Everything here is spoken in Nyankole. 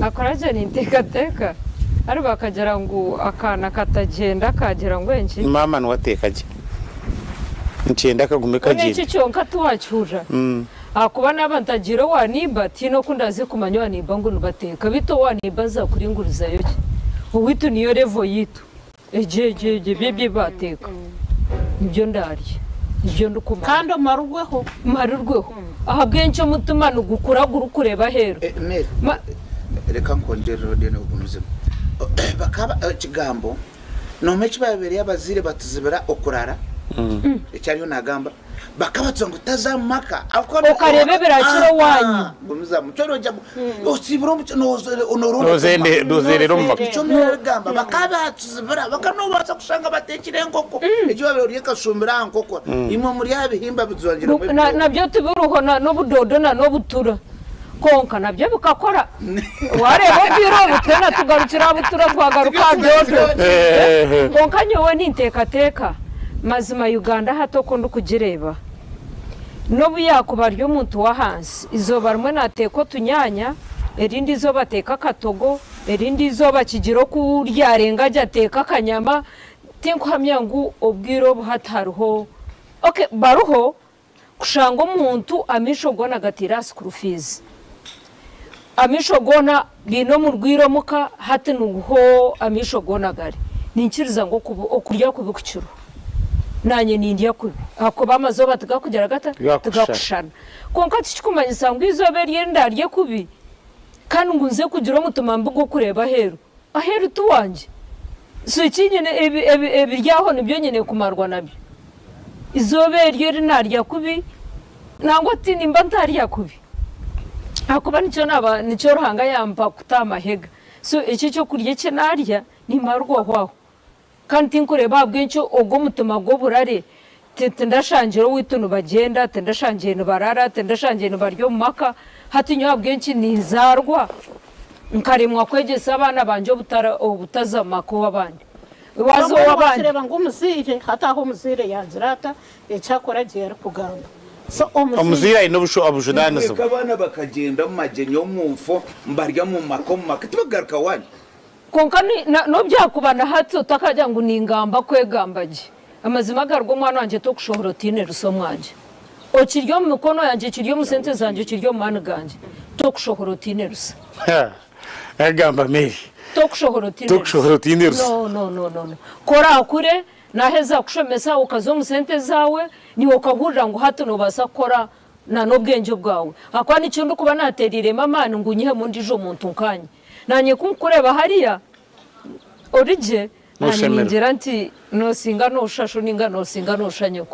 Akoragye ninteekateeka hati bakagira ngu akaana katagyenda kagira ngu enki. Maama niwe ateeka gye. Nikyenda kagume Mbwenu kagyende. eki kyonka tiwakihurira ahakuba naaba ntagiire owa neighbour tihaine oku ndaaze kumanya owa neighbour ngu nibateeka beitu owa neighbour aza kuringurizayo gye. Owaitu niyo level yaitu egyo egyo egyo ebyo ebi baateeka nibyo ndaarye nibyo ndikumanya. Kandi omarurweho. Marirweho. Ahabw'enki omutima nigukura gurikureeba aheeru? Mary, Ma. reka nkwongyerereho then ogumizemu. Bakaba ekigambo Noomanya eki baabaire abazaire batuzibira okurara, eki ariyo naagamba, bakabatuza ngu taza mu maka. Okareeba ebirakira owaanyu. Gumizamu. Nikyo noogira ngu osiibire omu nooronda Noozeende- Noozeerera omu maka. Nikyo Mary arikugamba, bakaba batuzibira, bakaba noobaasa kushanga bateekire enkoko, egi waabaire ori ekashumbire aha nkoko, imwe muri aha bihimba bijwangiremu ebyoya. Nabyo tibiriho n'obudoodo na n'obutura. Kwonka nabyo bikakora. Waareeba obwire obu twena tugarukire aha butura twagaruka aha doodo. Kwonka nyowe ninteekateeka mazima Uganda hati oku ndikugireeba, n'obu yaakuba ari omuntu w'ahansi, eizooba rimwe naateeka otunyaanya, erindi eizooba ateeka akatogo, erindi eizooba kigira oku ryarenga gye ateeka akanyama, tinkuhamya ngu obwire obu hati hariho, okay bariho Kushanga omuntu amaisho goona gataire aha school fees, amaisho goona baine omurwaire omuka hati niho amaisho goona gari. Ninkiriza ngu okurya kubi kukiriho. Nanye nindya kubi ahakuba amazooba tigakugira gata? Tigakushushana. Kwonka tikikumanyisa ngu eizooba eri erindarye kubi kandi ngu nze kugira omutima mubi gw'okureeba aheeru. Aheeru ti wangye. So eki nyine ebiri aho nibyo nyine kumarwa nabyo. Eizooba eryo eri naarya kubi, nangwa ti nimba ntaarya kubi ahakuba nikyo naaba nikyo Ruhanga yampa kuta aha mahega. So ekyo ekyokurya eki naarya nimmarwaho aho. Kandi tinkureeba ahabw'enki ogwo omutima gw'oburare tindashangire owaitu nibagyenda, tindashangire nibarara, tindashangire nibari omu maka, hati nyowe ahabw'enki ninzaarwa nkaremwa kwegyesa abaana bangye obutaza mu maka ow'abandi. Waaza Mbwenu ow'abandi. wakireeba ngu omuzaire hati aho omuzaire yaagira ata eki akora gye yarikugamba so omuzaire. Omuzaire aine obujunanizibwa. Nibweka abaana bakagyenda omu magyenyi omu nfo nibarya omu maka omu maka tibarikugaruka waanyu. Kwonka n'obu byakuba na hati otakagira ngu ningamba kwegamba gye. Amazima agari go mwana wangye tokushohora otaine rusa omwangye. Okiri omu mikono yangye, kiri omu sente zangye, kiri omu maani gangye. Tokushohora otaine rusa. Agamba Mary. Tokushohora otaine rusa. Tokushohora otaine rusa. No, no, no, no, no. Ku oraakure, naaheza kukushomesa okaza omu sente zaawe, naiwe okahurira ngu hati noobaasa kukora na n'obwengye bwawe. Ahakuba nikyo ndikuba naateereiremu amaani ngu nyihemu ondiijo muntu nkaanye. Naanye ku nkukureeba hariya ori gye, naanye Noshemererwa. ningira nti noosinga nooshusha sho nainga noosinga nooshusha nyoko.